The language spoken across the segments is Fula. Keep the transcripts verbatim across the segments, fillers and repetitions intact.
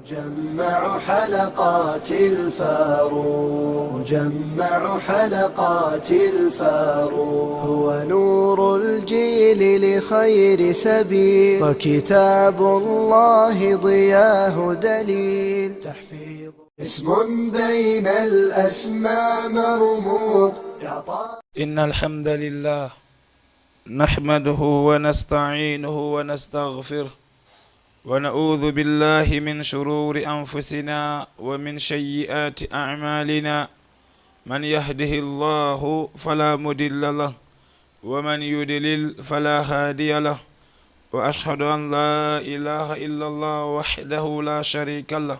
جمع حلقات الفاروق، جمع حلقات الفاروق، هو نور الجيل لخير سبيل، وكتاب الله ضياه دليل، تحفيظ اسم بين الأسماء مرموق، يعطى إن الحمد لله نحمده ونستعينه ونستغفره، ونعوذ بالله من شرور أنفسنا ومن سيئات أعمالنا. من يهده الله فلا مضل له، ومن يضلل فلا هادي له. وأشهد أن لا إله إلا الله وحده لا شريك له،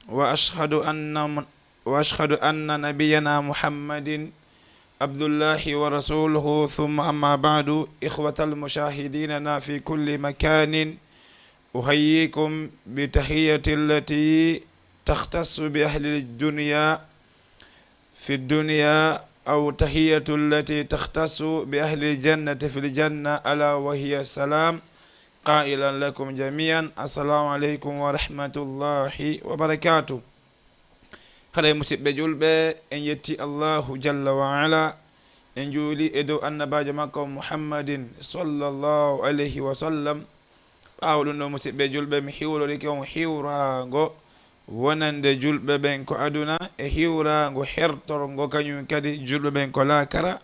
وأشهد أن، وأشهد أن نبينا محمد عبد الله ورسوله. ثم أما بعد، إخوة المشاهدين في كل مكان، أحييكم بتحية التي تختص بأهل الدنيا في الدنيا، أو تحية التي تختص بأهل الجنة في الجنة، ألا وهي السلام، قائلا لكم جميعا: السلام عليكم ورحمة الله وبركاته. Haray, musidɓe julɓe, en yetti Allahu jalla wa ala, en juuli e dow annabaajo makko Muhammadin sallallahu alayhi wa sallam. Ɓaawo ɗum ɗo, musidɓe julɓe, mi hiwrorike on hiwraango wonande julɓe ɓen ko aduna, e hiwraango hertorngo kañum kadi julɓe ɓen ko laakara.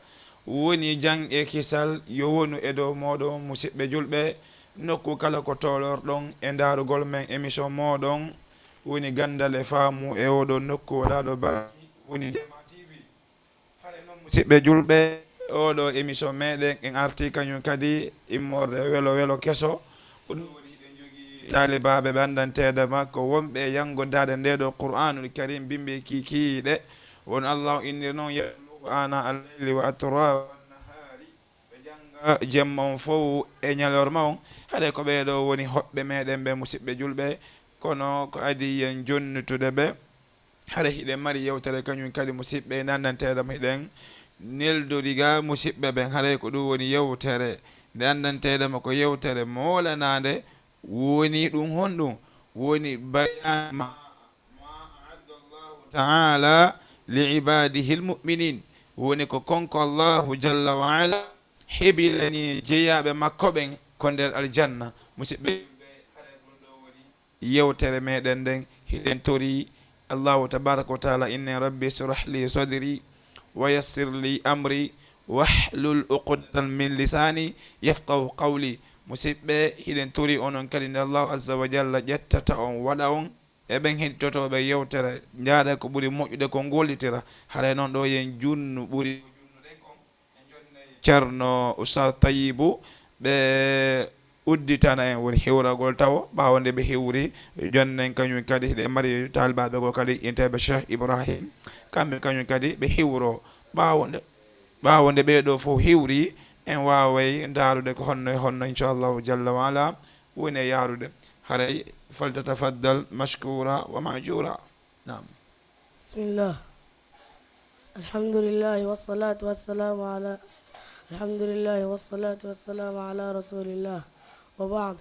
Woni jam e kisal yo wonu e dow mooɗon, musidɓe julɓe, nokku kala ko toolorɗon e ndaarugol men émission mooɗon, woni Ganndal e Faamu e oo ɗoo nokku waɗaaɗo barki, woni Jamaa T V. Haray noon, musidɓe julɓe, oo ɗoo émission meeɗen, en artii kañum kadi immorde welo welo keso. Ko ɗum woni hiɗen jogii taalibaaɓe ɓe anndanteeɗo makko, wonɓe e yanngodaade ndee ɗoo Qur'aanul Kariim, bimbi kiikiiɗe. Won Allahu inniri noon: يتلوه آناء الليل وأطراف النهار. Ɓe jannga jemma on fof e ñalorma on. Haray ko ɓee ɗoo woni hoɓɓe meeɗen ɓe, musidɓe julɓe, kono ko adii en jonnitude ɓe. Haray hiɗen mari yewtere kañum kadi, musidɓe, nde anndanteeɗo mo hiɗen neldori ga musidɓe ɓen. Haray ko ɗum woni yewtere nde anndanteeɗo mo ko yewtere moolanaande. Woni ɗum honɗum? Woni بيان ما، ما أعد الله تعالى لعباده المؤمنين. Woni ko kon ko Allahu jalla wa ala hebilani jeyaaɓe makko ɓen ko nder aljanna. Musidɓe, haray ɗum ɗoo woni yewtere meɗen nden. Hiɗen tori Allahu tabaraka wa taala, inne: رب اشرح لي صدري ويسر لي أمري واحلل عقدة من لساني يفقهوا قولي. Musidɓe, hiɗen tori onon kadi nde Allahu azza wa jalla ƴettata on, waɗa on e ɓen heɗitotooɓe yewtere, njaaɗa ko ɓuri moƴƴude ko ngollitira. Haray noon ɗoo yen junnu ɓuri ko junnuɗen kon. Ceerno Oustaz Tayibu, ɓe udditana en woni hiwragol tawo. Ɓaawo nde ɓe hiwri, jonnen kañum kadi hiɗen mari taalibaaɓe goo kadi inteeɓe Cheikh Ibrahim. Kamɓe kañum kadi ɓe hiwro. Ɓaawo nde, ɓaawo nde ɓee ɗoo fof hiwri, en waaway ndaarude ko honno e honno, inchallahu jalla wa ala, woni e yaarude. Haray, فلتتفضل مشكورا ومأجورا. نعم. بسم الله. الحمد لله والصلاة والسلام على، الحمد لله والصلاة والسلام على رسول الله، وبعد.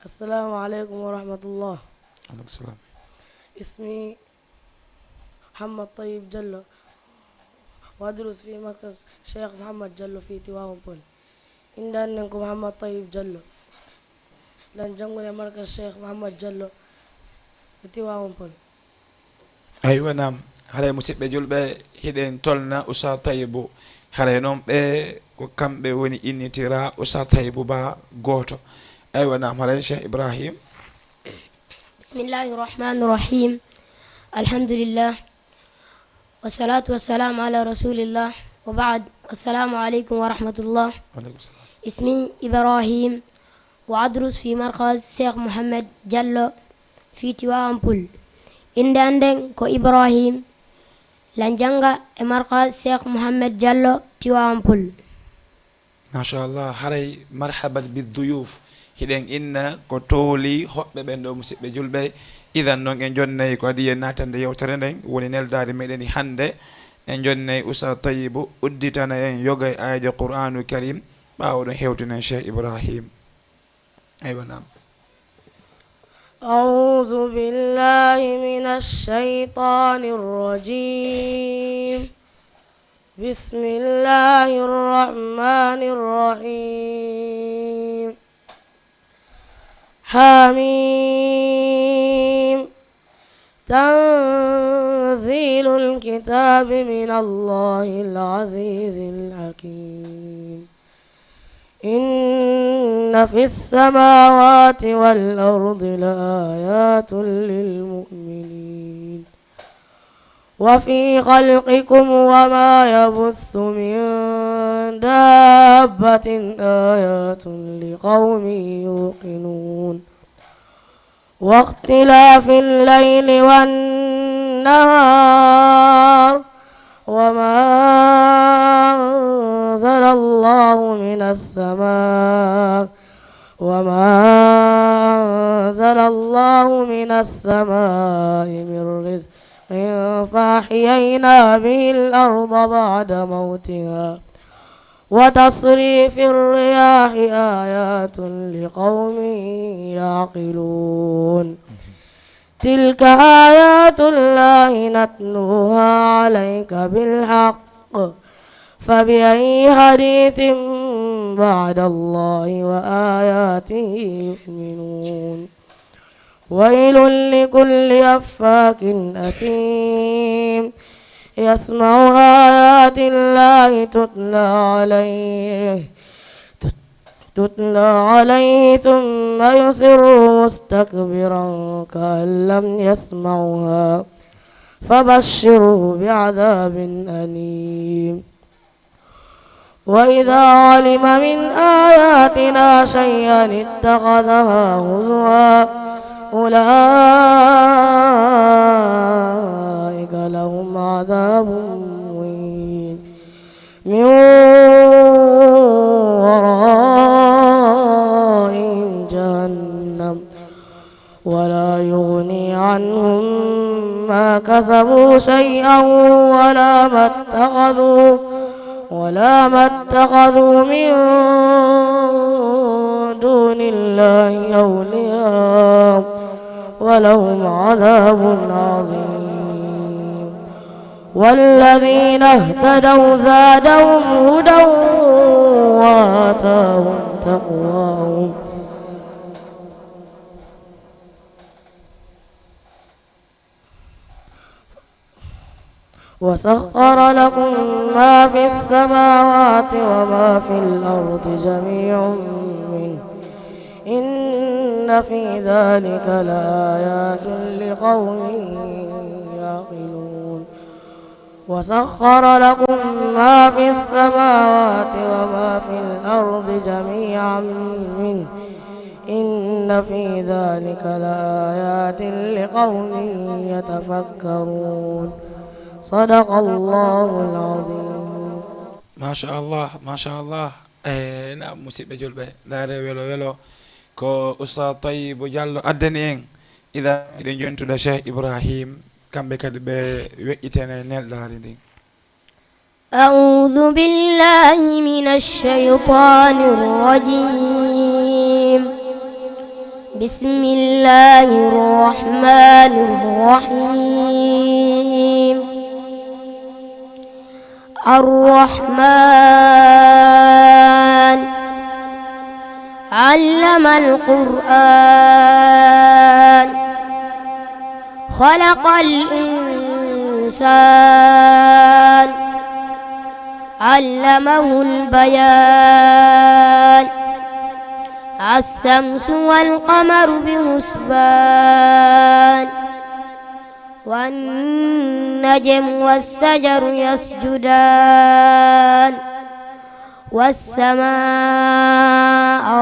السلام عليكم ورحمة الله. عليكم السلام. اسمي محمد طيب جلو، وأدرس في مركز الشيخ محمد جلو في تواومبول. Innde an nen ko Mouhammad Tayyib Diallo. Lan janngude markaz Cheikh Mouhammad Diallo e Tiwaawan Pël. Aywa, naam. Haray, musidɓe julɓe, hiɗen tolna Oustaz Tayibu. Haray noon, ɓe ko kamɓe woni innitira Oustaz Tayibu Ba gooto. Aywa, naam. Haray, Cheikh Ibrahim. بسم الله الرحمن الرحيم. الحمد لله. والصلاة والسلام على رسول الله، وبعد. السلام عليكم ورحمة الله. وعليكم السلام. اسمي إبراهيم، وأدرس في مركز شيخ محمد جلو في تيوان بول. Innde an nden ko Ibrahim. Lan jannga e markaz Cheikh Mouhamed Diallo, Tiwaawan Pël. Machallah, haray marhaban biduyuf. Hiɗen inna ko tooli hoɓɓe ɓen ɗo, musidɓe julɓe. Idan noon, en jonnay ko adii en naatande yewtere nden, woni neldaari meɗen hannde. En jonnay Oustaz Tayibu udditana en yoga e aayeejo Qur'aanu Karim, ɓaawo ɗon hewtinen Cheikh Ibrahim. Aywa, naam. أعوذ بالله من الشيطان الرجيم. بسم الله الرحمن الرحيم. حميم. تنزيل الكتاب من الله العزيز الحكيم. إن في السماوات والأرض لآيات للمؤمنين. وفي خلقكم وما يبث من دابة آيات لقوم يوقنون. واختلاف الليل والنهار وما أنزل الله من السماء وما أنزل الله من السماء من رزق فأحيينا به الأرض بعد موتها وتصريف الرياح آيات لقوم يعقلون. تلك آيات الله نتلوها عليك بالحق فبأي حديث بعد الله وآياته يؤمنون. ويل لكل أفاك أثيم يسمع آيات الله تتلى عليه تتلى عليه ثم يصر مستكبرا كأن لم يسمعها فبشره بعذاب أليم. وإذا علم من آياتنا شيئا اتخذها هزوا أولئك لهم عذاب مهين. من ورائهم جهنم ولا يغني عنهم ما كسبوا شيئا ولا ما اتخذوا ولا ما اتخذوا من دون الله أولياء ولهم عذاب عظيم. والذين اهتدوا زادهم هدى وآتاهم تقواهم. وسخر لكم ما في السماوات وما في الأرض جميعا منه إن في ذلك لآيات لقوم يعقلون. وسخر لكم ما في السماوات وما في الأرض جميعا منه إن في ذلك لآيات لقوم يتفكرون. صدق الله العظيم. Machallah, machallah. E na musidɓe julɓe, ndaare welo welo ko Oustaz Tayibu Diallo addani en. Ida eɗen jontuɗa Cheikh Ibrahim, kamɓe kadi ɓe weƴƴitene nelɗaari ndin. أعوذ بالله من الشيطان الرجيم. بسم الله الرحمن الرحيم. الرحمن. علم القرآن. خلق الإنسان. علمه البيان. الشمس والقمر بحسبان. والنجم والشجر يسجدان. والسماء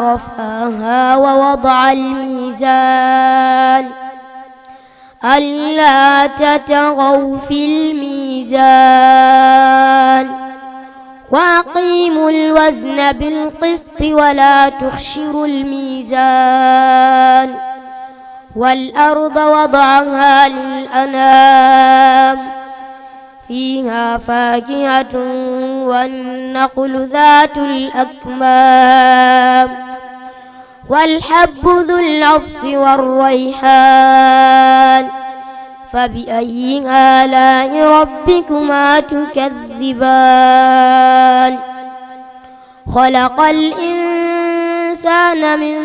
رفعها ووضع الميزان. ألا تطغوا في الميزان. وأقيموا الوزن بالقسط ولا تخسروا الميزان. والأرض وضعها للأنام. فيها فاكهة والنخل ذات الأكمام. والحب ذو العصف والريحان. فبأي آلاء ربكما تكذبان؟ خلق الإنسان من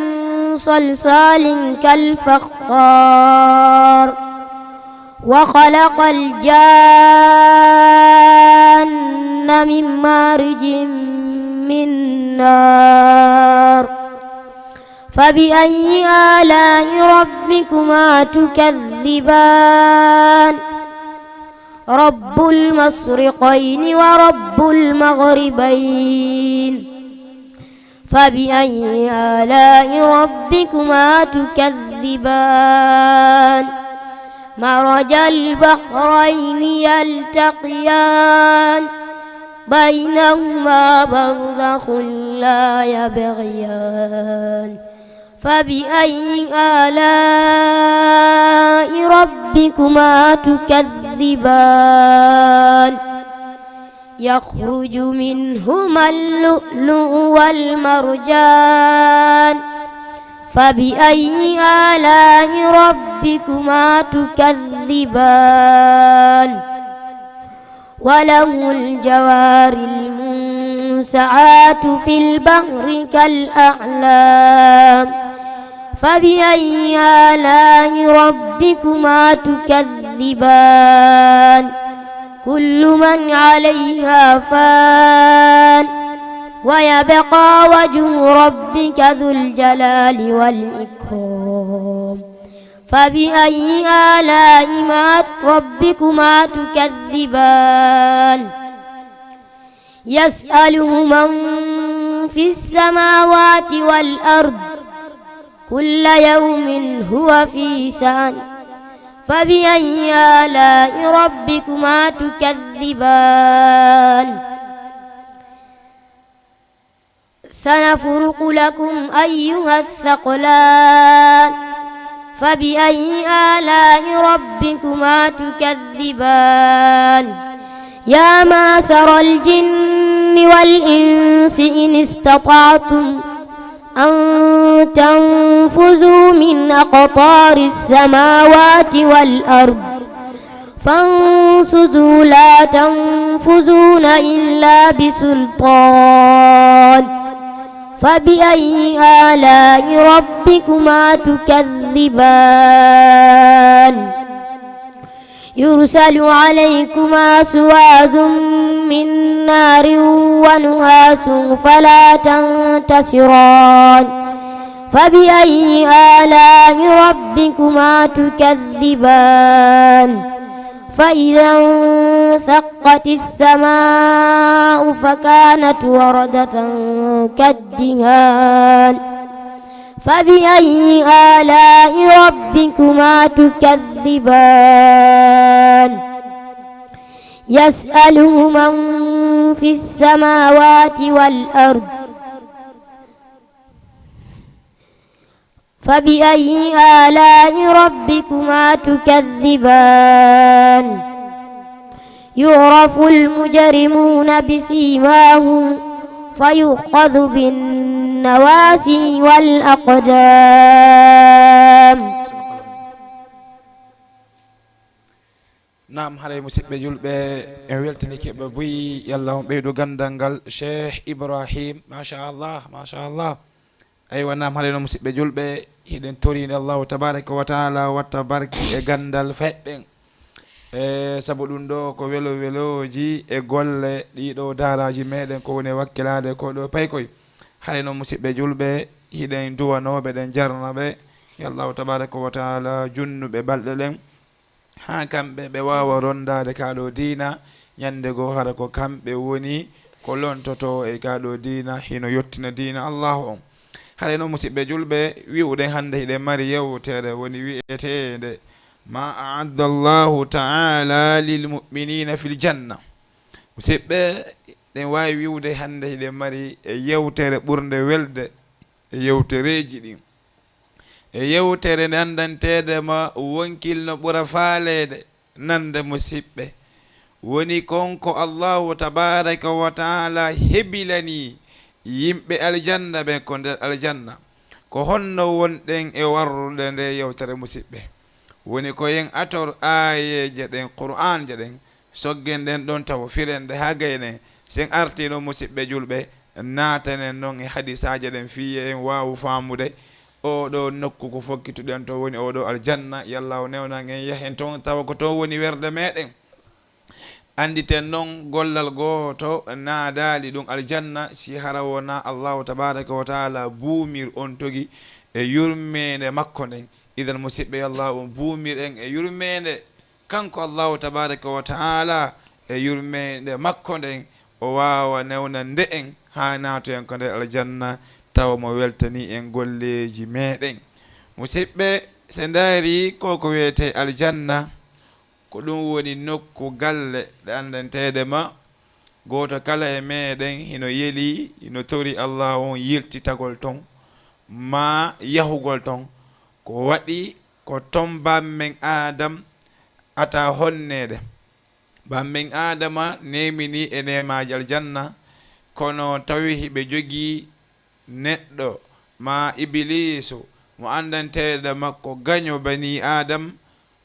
صلصال كالفخار، وخلق الجان من مارج من نار. فبأي آلاء ربكما تكذبان؟ رب المشرقين ورب المغربين. فبأي آلاء ربكما تكذبان؟ مرج البحرين يلتقيان، بينهما برزخ لا يبغيان. فبأي آلاء ربكما تكذبان؟ يخرج منهما اللؤلؤ والمرجان. فبأي آلاء ربكما تكذبان؟ وله الجوار المنسعات في البحر كالأعلام. فبأي آلاء ربكما تكذبان؟ كل من عليها فان، ويبقى وجه ربك ذو الجلال والإكرام. فبأي آلاء ما-، ربكما تكذبان؟ يسأله من في السماوات والأرض، كل يوم هو في شأن. فبأي آلاء ربكما تكذبان؟ سنفرغ لكم أيها الثقلان. فبأي آلاء ربكما تكذبان؟ يا معشر الجن والإنس إن استطعتم أن تنفذوا من أقطار السماوات والأرض فانفذوا لا تنفذون إلا بسلطان. فبأي آلاء ربكما تكذبان؟ يرسل عليكما شواظ من نار ونحاس فلا تنتصران. فبأي آلاء ربكما تكذبان؟ فإذا انشقت السماء فكانت وردة كالدهان. فبأي آلاء ربكما تكذبان؟ يسأله من في السماوات والأرض. فبأي آلاء ربكما تكذبان؟ يعرف المجرمون بسيماهم فيؤخذ بالنواصي والأقدام. Naam, haray musidɓe julɓe, en weltanike ɓe buy, yalla on ɓeydu ganndal ngal, Cheikh Ibrahim, machallah, machallah. Aywa, naam, haray no musidɓe julɓe, hiɗen toriinde Allahu tabaraka wa taala watta barke e ganndal feɗɗen. E sabu ɗum ɗo ko welo welooji e golle ɗiɗo daaraaji meɗen ko woni e wakkilaade ko ɗo paykoy. Haray no musidɓe julɓe, hiɗen duwanooɓe, ɗen jarnaɓe, yo Allahu tabaraka wa taala junnuɓe balɗe ɗen. Haa kamɓe ɓe waawa ronndaade kaa ɗo diina, ñande goo hara ko kamɓe woni ko lontotoo e kaa ɗo diina, hino yottina diina Allaahu on. Haray no musidɓe julɓe, wi'uɗen hannde hiɗen mari yewtere woni wi'eteende ma a'adda Allahu ta'ala lil mu'minina fil janna. Musidɓe, ɗen waawi wi'ude hannde hiɗen mari e yewtere ɓurnde welde e yewtereeji ɗin. E yewtere nde anndanteede ma wonkil no ɓura faaleede nande musidɓe. Woni kon ko Allahu tabaraka wa taala hebilani yimɓe aljanna ɓen ko nder aljanna. Ko honno wonɗen e warrude nde yewtere, musiɓɓe? Woni ko yen ator aayeeje ɗen, Qur'aanje ɗen, soggen ɗen ɗon tawo, firen ɗe haa gaynen. Si en artiino, musiɓɓe julɓe, naatanen non e hadisaaje ɗen fii yo en waawu faamude oo ɗoo nokku ko fokkituɗen to, woni oo ɗoo aljanna. Yo Allaahu newnan en yahen ton, tawa ko ton woni werde meɗen. Annditen non, gollal gooto naadaali ɗum aljanna si hara wonaa Allaahu tabaaraka wa taala buumir on togi e yurmeende makko nden. Idan, musiɓɓe, yo Allaahu on buumir en e yurmeende kanko Allaahu tabaaraka wa taala e yurmeende makko nden, o waawa newnande en haa naatoyen ko nder aljanna, tawa mo weltanii en golleeji meɗen. Musiɓɓe, se ndaari ko ko wiyetee aljanna, ko ɗum woni nokku galle ɗe anndanteeɗe ma. Gooto kala e meɗen hino yelii, hino tori Allaahu on yiltitagol ton, maa yahugol ton. Ko waɗi ko ton bammen Aadam ata honneede. Bammen Aadama neeminii e neemaaji aljanna, kono tawi hiɓe jogii neɗɗo maa Ibiliisu mo anndanteeɗo makko gaño banii Aadam,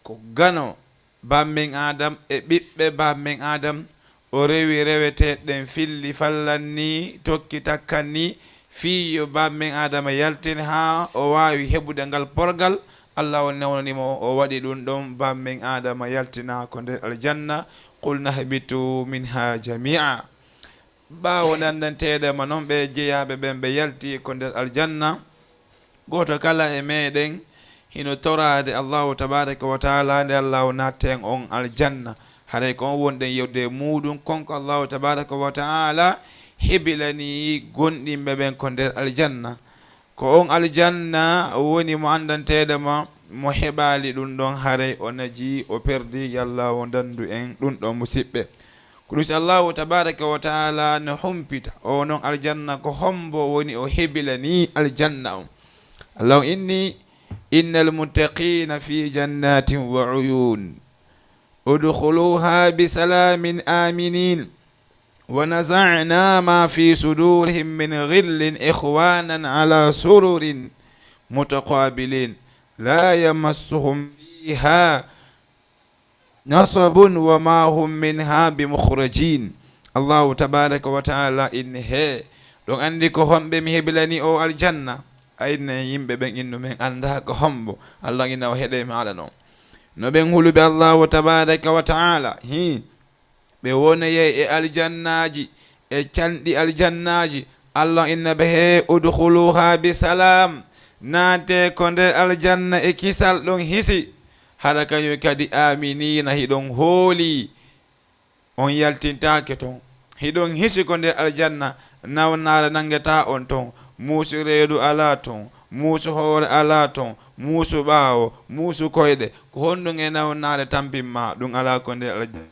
ko gano bammen Aadam e ɓiɓɓe bammen Aadam. O rewi reweteeɗe ɗen filli fallan nii, tokki takkan nii, fii yo bammen Aadama yaltin haa o waawi heɓude ngal porgal. Allaahu newnani mo, o waɗi ɗum ɗon, bammen Aadama yaltinaa ko nder aljanna. Qulnaa hbituu minhaa jamii'an. Ɓaawo nanndanteeɗe ma non, ɓee jeyaaɓe ɓen ɓe yalti ko nder aljanna. Gooto kala e meɗen hino toraade Allaahu tabaaraka wa taala nde Allaahu naatta en on aljanna. Haray ko on wonɗen yewtude e muuɗum, kon ko Allaahu tabaaraka wa taala hebilanii gonɗinɓe ɓen ko nder aljanna. Ko on aljanna woni mo anndanteeɗo ma, mo heɓaali ɗum ɗon, haray o najii, o perdii. Yo Allaahu nanndu en ɗum ɗon, musiɓɓe. Ko ɗum si Allaahu tabaaraka wa taala no humpita o non aljanna, ko hombo woni o hebilanii aljanna on. Allaahu inni, innal muttaqiina fii jannaatin wa uyuun. Udkhuluuhaa bi salaamin aaminiin. Wa naza'naa maa fii suduurihim min ghillin ikhwaanan alaa sururin mutaqaabiliin. Laa yamassuhum fiihaa nasabun wa maa hum minhaa bi mukhrajiin. Allaahu tabaaraka wa taala inni, hee, ɗon anndi ko homɓe mi hebilani o aljanna? A inna en yimɓe ɓen innu men anndaa ko hombo. Allaahu inna o heɗe maaɗa non. No ɓen huluɓe Allaahu tabaaraka wa taala, hii, ɓe wonoyay e aljannaaji, e canɗi aljannaaji. Allaahu inna ɓe, hee, udkhuluuhaa bi salaam. Naatee ko nder aljanna e kisal, ɗon hisi. Hara kañum kadi aaminiina, hiɗon hoolii. On yaltintaake ton. Hiɗon hisi ko nder aljanna, nawnaare nanngetaa on ton. Muusu reedu alaa ton, muusu hoore alaa ton, muusu ɓaawo, muusu koyɗe. Ko honɗum e nawnaare tampin maa? Ɗum alaa ko nder aljanna.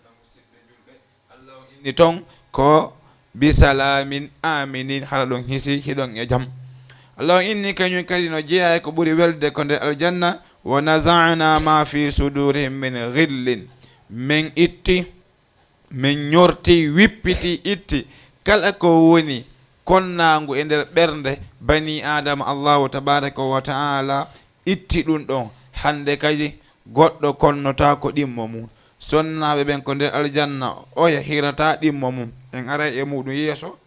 Allaahu inni ton ko bi salaamin aaminiin, hara ɗon hisi, hiɗon e jam. Allaahu inni kañum kadi no jeyaa e ko ɓuri weldude ko nder aljanna, wa naza'naa maa fii suduurihim min ghillin. Men itti, men ñorti, wippiti, itti kala ko woni konnaangu e nder ɓernde banii Aadama. Allaahu tabaaraka wa taala itti ɗum ɗon. Hannde kadi goɗɗo konnotaako ɗimmo mum. Sonnaaɓe ɓen ko nder aljanna, oya hirataa ɗimmo mum. En aray e muɗum yeeso.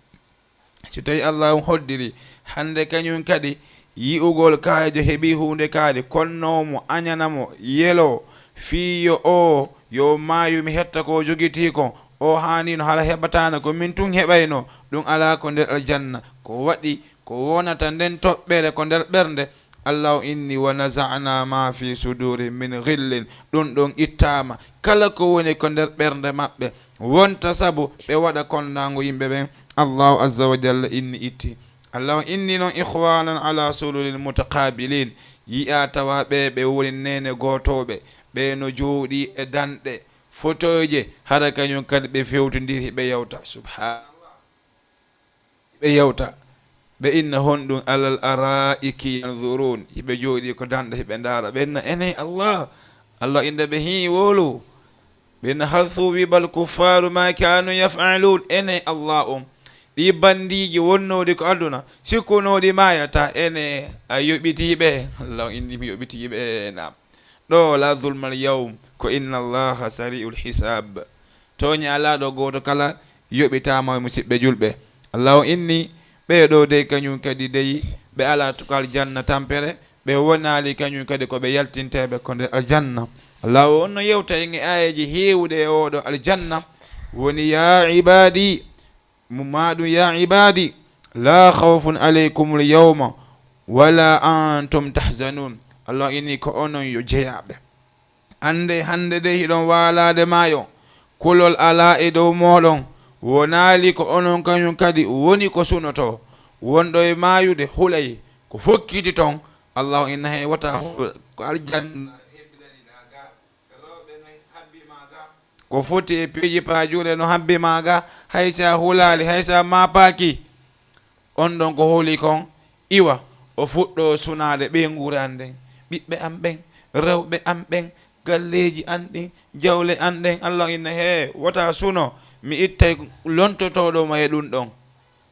Si tawii Allaahu hoddiri, hannde kañum kadi yi'ugol kaayeejo heɓii huunde kaari, konnoo mo, añana mo, yeloo, fii yo o, yo maayu, mi hetta ko o jogitii kon, o haaniino, hara heɓataano, ko min tun heɓaynoo, ɗum alaa ko nder aljanna. Ko waɗi ko wonata nden toɓɓere ko nder ɓernde, Allaahu inni, wa naza'naa maa fii suduurihim min ghillin, ɗum ɗon ittaama. Kala ko woni ko nder ɓernde maɓɓe, wonta sabu ɓe waɗa konnaango yimɓe ɓen, Allaahu azza wa jalla inni itti. Allaahu inni non, ikhwaanan alaa sururin mutaqaabiliin, yi'aa tawa ɓe, ɓe woni neene gootooɓe, ɓe no jooɗii e danɗe, fotoyje, hara kañum kadi ɓe fewtondiri, ɓe yewta. Subhaanallah. Ɓe yewta, ɓe inna, honɗum? Alal araa'iki yanzuruun, hiɓe jooɗii ko danɗe, hiɓe ndaara. Ɓe inna, enee Allah. Allah inna ɓe, hii, wowlu. Ɓe inna, hal suwwibal kuffaaru maa kaanu yaf'aluun, enee Allah on, Ɗi bandiiji wonnooɗi ko aduna, sikkunooɗi maayata, ene a yoɓitii ɓe? Allahu inni mi yoɓitii ɓe, naam. Ɗo, la zulmal yawm, ko inna Allaha sari'ul hisaab. Tooñe alaa ɗo gooto kala yoɓitaama, musidɓe julɓe. Allahu inni, ɓee ɗoo dey kañum kadi dey, ɓe alaa ko aljanna tampere, ɓe wonaali kañum kadi ko ɓe yaltinteeɓe ko nder aljanna. Allahu on no yewta en e aayeeji heewuɗe e oo ɗoo aljanna, woni, yaa ibaadi, mo maa ɗum, yaa ibaadi, laa khawfun alaykumul yawma wala antum tahzanun. Allah inni ko onon yo jeyaaɓe. Annde hannde de hiɗon waalaade maayo, kulol alaa e dow mooɗon, wonaali ko onon kañum kadi woni ko sunotoo. Wonɗo e maayude hulay ko fokkiti ton, Allah inna he wota hul, ko aljanna heɓilaniɗaa ga. Rewɓe no habbi maa ga. Ko foti e piiji paajuuɗe no habbi maa ga, hay so a hulaali, hay so a maapaaki. On ɗon ko holi kon, iwa, o fuɗɗoo sunaade ɓeynguure an nden, ɓiɓɓe an ɓen, rewɓe an ɓen, galleeji an ɗin, jawle an ɗen. Allah inna, hee, wota suno, mi ittay lontotooɗo ma e ɗum ɗon.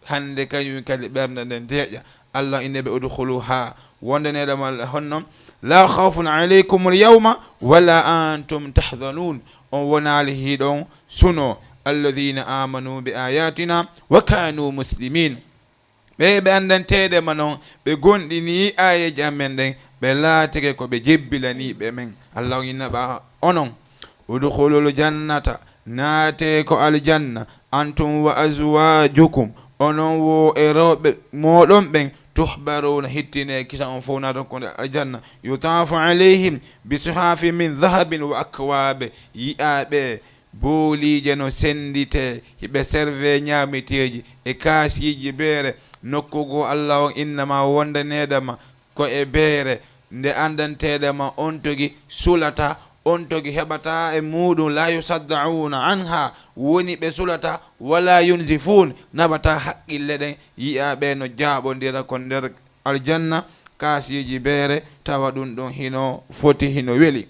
Hannde kañum kadi ɓernde nden deeƴa. Allah inni ɓe, udkhuluha, wondaneɗo ma honno? La khawfun alaykumul yawma wala antum tahzanun. On wonaali hiɗon suno. Alladhina amanu bi ayatina wa kanu muslimin. Ɓe ɓe anndanteeɗe ma non, ɓe gonɗini aayeeji amen ɗen, ɓe laatike ko ɓe jebbilaniiɓe men. Allah inna ɓa onon, udkhulul jannata, naate ko aljanna, antum wa azwajukum, onon wo e rewɓe mooɗon ɓen, tuhbaruna, hittine kisa on fof naata ko nder aljanna. Yutafu alayhim bi sihafin min dhahabin wa akwabe, yi'aɓe booliije no sennditee, hiɓe serve ñaameteeji e kaasiiji beere. Nokku goo Allah on innama wondaneede ma ko e beere, nde anndanteede ma on togi sulata, on togi heɓata e muuɗum, la yusaddauna anha, woni ɓe sulata, wala yunzifun, naɓata haqqille ɗen, yi'a ɓe no jaaɓondira ko nder aljanna, kaasiiji beere, tawa ɗum ɗon hino foti, hino weli.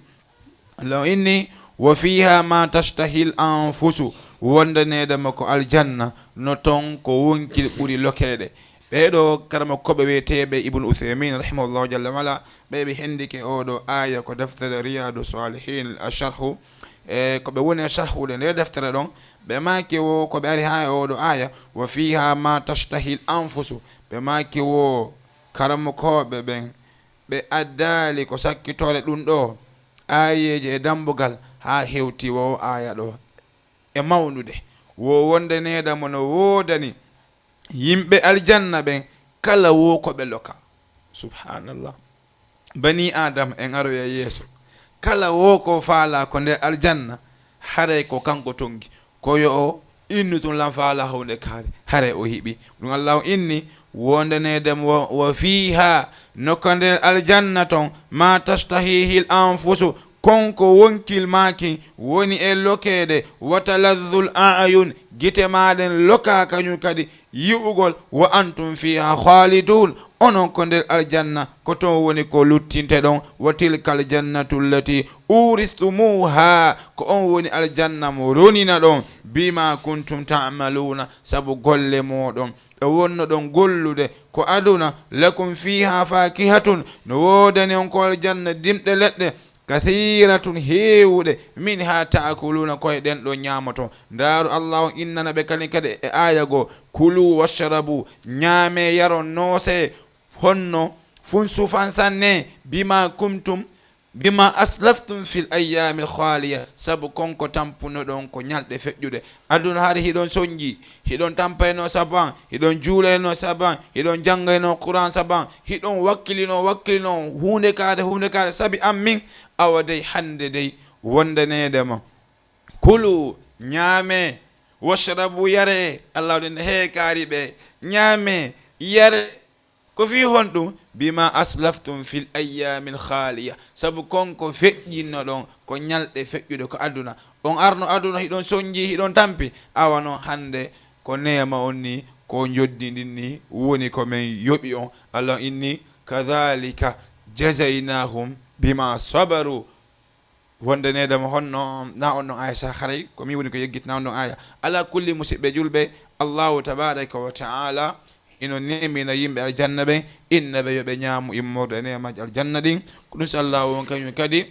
Allah inni, wa fiha ma tashtahil anfusu, wondaneede ma ko aljanna, no ton ko wonkil ɓuri lokeede. Ɓee ɗoo karamokooɓe wiyeteeɓe Ibn Uthaymin rahimahullahu jalla wala, ɓe ɓe hendike oo ɗoo aaya ko deftere Riyadu Salihin a sharhu, e ko ɓe woni e sharhude nde deftere ɗon, ɓe maaki wo ko ɓe ari haa e oo ɗoo aaya, wa fiha ma tashtahil anfusu, ɓe maaki wo karamokooɓe ɓen, ɓe addaali ko sakkitoore ɗum ɗoo aayeeje e dambugal haa hewti wo aaya ɗoo. E mawnude, wo wondaneede ma no woodani yimɓe aljanna ɓen kala wo ko ɓe loka. Subhanallah. Bani Adama en aroya yeeso. Kala wo ko faalaa ko nder aljanna, haray ko kanko tongi. Ko yo o innu tun lan faalaa huunde kaari. Haray o hiɓi. Ɗum Allahu inni wondaneede mo wa, wa fiihaa, no ko nder aljanna ton, maa tashtahiihil anfusu, kon ko wonkil maakin woni e lokeede, wa talazzul a'yun, gite maa ɗen lokaa kañum kadi yi'ugol, wa antum fiihaa khaaliduun, onon ko nder aljanna, ko ton woni ko luttinteɗon, wa tilkal jannatu llati uuristumuuhaa, ko on woni aljanna mo roninaɗon, bimaa kuntum ta'maluuna, sabu golle mooɗon. Ɗo wonnoɗon gollude ko aduna, lakum fiihaa faakihatun, no woodani on ko aljanna dimɗe leɗɗe, kasiiratun, heewuɗe, minhaa ta'kuluuna, ko e ɗen ɗon ñaamoton. Ndaaru, Allaahu innana ɓe kañum kadi e aaya goo, kuluu washrabuu, ñaamee, yaron, noosee, honno fun sufan sanne, bimaa kuntum, bimaa aslaftum fil ayyaamil khaaliya, sabu kon ko tampunoɗon ko ñalɗe feƴƴuɗe. Aduna hari hiɗon sonji, hiɗon tampaynoo sabu an, hiɗon juulaynoo sabu an, hiɗon janngaynoo Qur'aan sabu an, hiɗon wakkilinoo, wakkilinoo huunde kaare, huunde kaare sabi an min, awa dey hannde dey wondaneede ma. Kuluu, ñaamee, washrabuu, yaree, Allaahu nen hee kaari ɓe, ñaamee, yaree, ko fii honɗum? Bimaa aslaftum fil ayyaamil khaaliya, sabu kon ko feƴƴinnoɗon ko ñalɗe feƴƴuɗe ko aduna. On arno aduna hiɗon sonji, hiɗon tampi, awa non hannde ko neema on ni, ko njoddi ndin ni woni ko men yoɓi on. Allah inni, kadhalika jazaynaahum bimaa sabaru. Wonde needama honno na on ɗon aya sah haray, ko min woni ko yeggitina on ɗon aya. Ala kulli, musidɓe julɓe, Allahu tabaraka wa taala ino nemina yimɓe aljanna ɓen, inna ɓe yo ɓe ñaamu immorde e neemaji aljanna ɗin. Ko ɗum si Allahu on kañum kadi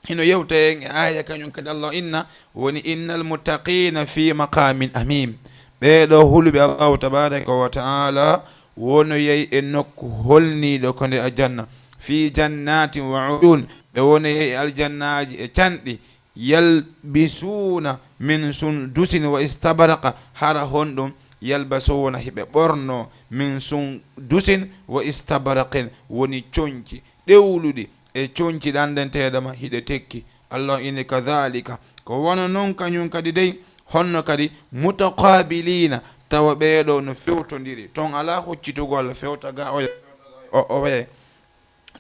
ino yewta en e aya kañum kadi Allah inna woni, "Innal muttaqina fi maqamin amim." Ɓeeɗo huluɓe Allahu tabaraka wa taala wonoyay e nokku holniiɗo ko nde aljanna. "Fi jannatin wa uyun." Ɓe wonoyay e aljannaaji e canɗi. "Yalbisuna min sundusin wa istabraqa." Hara honɗum? "Yalbasuna", hiɓe ɓorno, "min sundusin wa istabraqin", woni conci ɗewluɗi e conci ɗanɗenteeɗama hiɗe tekki. Allah inni, "Kadhalika", ko wano non kañum kadi dey, honno kadi, "mutaqabilina", tawa ɓeeɗo no fewtondiri. Ton alaa huccitugol fewta ga oya, o, o waye.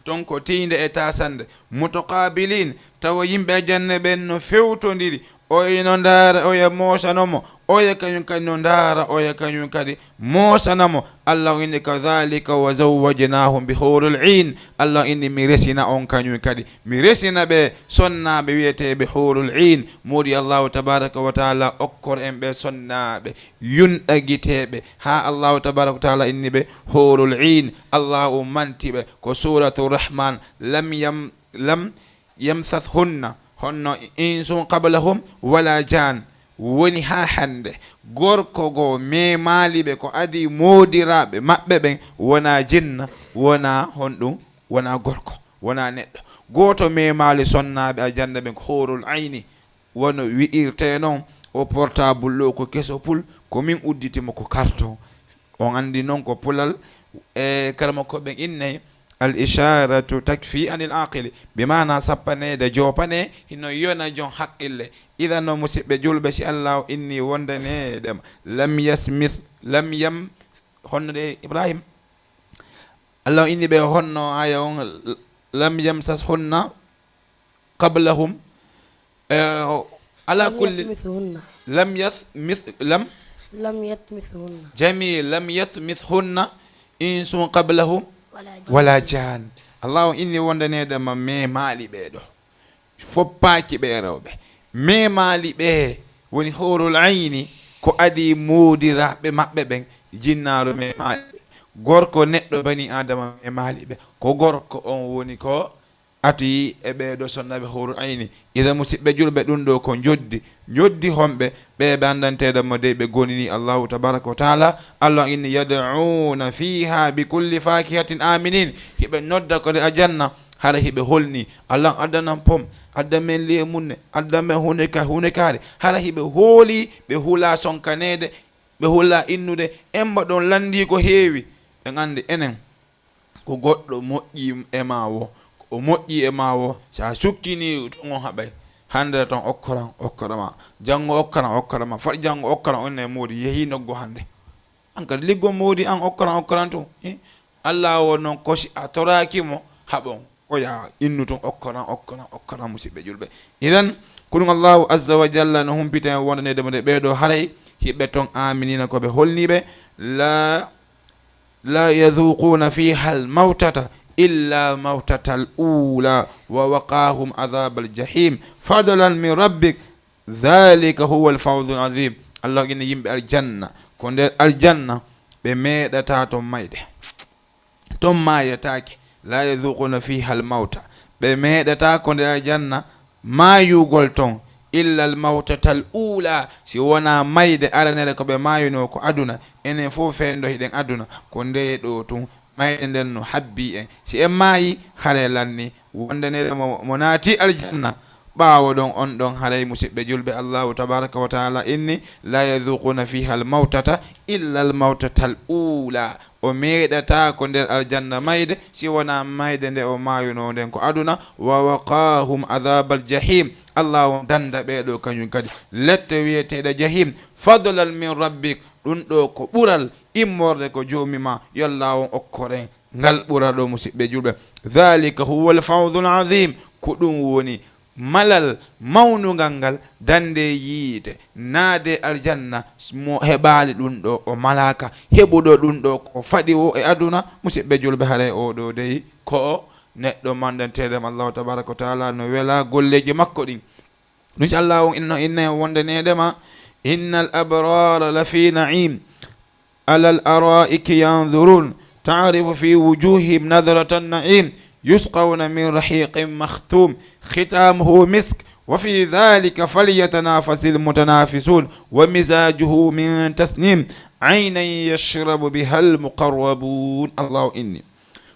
Ton ko tiinde e taasande. "Mutaqabilin", tawa yimɓe aljanna ɓen no fewtondiri. Oya no ndaara, oya moosano mo. Oya kañum kadi no ndaara, oya kañum kadi moosana mo. Allah inni, "Kadhalika wa zawwajnahum bi hurul ain." Allah inni, "Mi resina on kañum kadi. Mi resina ɓe sonnaaɓe wiyeteeɓe hurul ain." Moodi Allahu tabaraka wa taala okkor en ɓe sonnaaɓe yunɗagiteeɓe. Haa Allahu tabaraka wa taala inni ɓe hurul ain. Allahu manti ɓe ko Suratu Rahman. "Lam yam-, lam yamsathunna", honno, "insun qablahum wala jan." Woni haa hannde, gorko goo memaali ɓe ko adii moodiraaɓe maɓɓe ɓen, wonaa jinna, wonaa honɗum, wonaa gorko, wonaa neɗɗo. Gooto memaali sonnaaɓe aljanna ɓen ko hurul aini, wano wi'irtee non o portable ɗo ko keso pul, ko min udditi mo ko carton. On anndi non ko pulal, e, karamoko ɓen innay, "Al isharatu takfi anil aqili." Bi maana sappaneede joopane hino yona jon haqqille. Idan no musidɓe julɓe, si Allah o inni wondaneede ma, lam yasmith, lam yam-, honno de Ibrahim? Allah o inni ɓe honno aya on, "Lam yamsashunna qablahum", eh, ala lam kulli, yatmithunna. Lam yas-, mis-, lam, lam yatmithunna. Jamil, "lam yatmithunna insun qablahum wala jan." Wala jan. Allah o inni wondaneede ma memaali ɓee ɗo. Foppaaki ɓe rewɓe. Memaali ɓe woni hurul aini, ko adii moodiraaɓe maɓɓe ɓen, jinnaaru memaali ɓe. Gorko neɗɗo bani Adama memaali ɓe. Ko gorko on woni ko ati e ɓee ɗo sonnaaɓe hurul aini. Idan musidɓe julɓe, ɗum ɗo ko njoddi. Njoddi honɓe? Ɓe ɓe anndanteeɗo mo dey ɓe gonini Allahu tabaraka wa taala. Allah inni, "Yad'una fiha bi kulli fakihatin aminin." Hiɓe nodda ko de aljanna, hara hiɓe holni. Allah addanan pom, adda men lemunne, adda men hunde ka-, hunde kaari. Hara hiɓe hooli, ɓe hula sonkaneede, ɓe hula innude. Emma ɗon lanndi ko heewi. Ɓe anndi enen. Ko goɗɗo moƴƴi e ma wo, o moƴƴi e ma wo, si a sukkini tun on haɓay. Hannde ton okkoran, okkora ma. Janngo okkoran, okkora ma. Faɗi janngo okkoran, on ne moodi, yehi noggo hannde. An kadi liggo moodi an okkoran, okkoran tun. Eh? Allah o non ko si a toraaki mo, haɓon. Oya innu tun okkoran, okkoran, okkoran, musidɓe julɓe. Idan, ko ɗum Allahu azza wa jalla no humpita en wondanede mo de ɓee ɗo haray hiɓe ton aminina ko ɓe holni ɓe. La la yadhuquna fiha al-mawtata illa mawtata al-ula wa waqahum adhab al-jahim fadlan min rabbik dhalika huwa al-fawzu al-azim. Allah ina yimɓe aljanna, ko nder aljanna ɓe meeɗata ton mayde, ton maayataake. La yadhuquna fiha al-mawta, ɓe meeɗata ko nder aljanna maayugol ton, illa al mawtatal ula, si wonaa mayde aranere ko ɓe maayunoo ko aduna. Enen fof fenndo hiɗen aduna, ko ndee ɗoo tun, mayde nden no habbii en. Si en maayii, hare lanni, wonde neɗɗo mo, mo naati aljanna, ɓaawo ɗon, on ɗon haray, musiɓɓe julɓe, Allahu tabaraka wa taala inni, la yadhuquna fiha al mawtata illa al mawtatal ula. O meeɗataa ko nder aljanna mayde, si wonaa mayde nde o maayunoo nden ko aduna. Wa waqaahum adhaabal jahiim. Allah on dannda ɓee ɗoo kañum kadi lette wiyeteeɗe jahiim. Fadlan min rabbik, ɗum ɗoo ko ɓural immorde ko Joomi maa. Yo Allah on okkor en ngal ɓural ɗoo, musiɓɓe julɓe. Dhalika huwal fawzul aziim. Ko ɗum woni malal mawnungal ngal, dannde yiite, naade aljanna, mo heɓaali ɗum ɗoo, o malaaka heɓuɗo ɗum ɗoo ko faɗi o e aduna, musiɓɓe julɓe, haray oo ɗoo dey ko o Neɗɗo mandanteeɗo mo Allahu tabaraka wa taala no wela golleeji makko ɗin. Ɗum si Allah on inno inne wonde neeɗema, innal abrara lafi na'im, alal araiki yanzurun, ta'rifu fi wujuhihim nadratan na'im, yusqawna min rahiqin makhtum, khitamuhu misk, wa fi dhalika falyatanafasil mutanafisun, wa mizajuhu min tasnim, aynan yashrabu bihal muqarrabun. Allah inni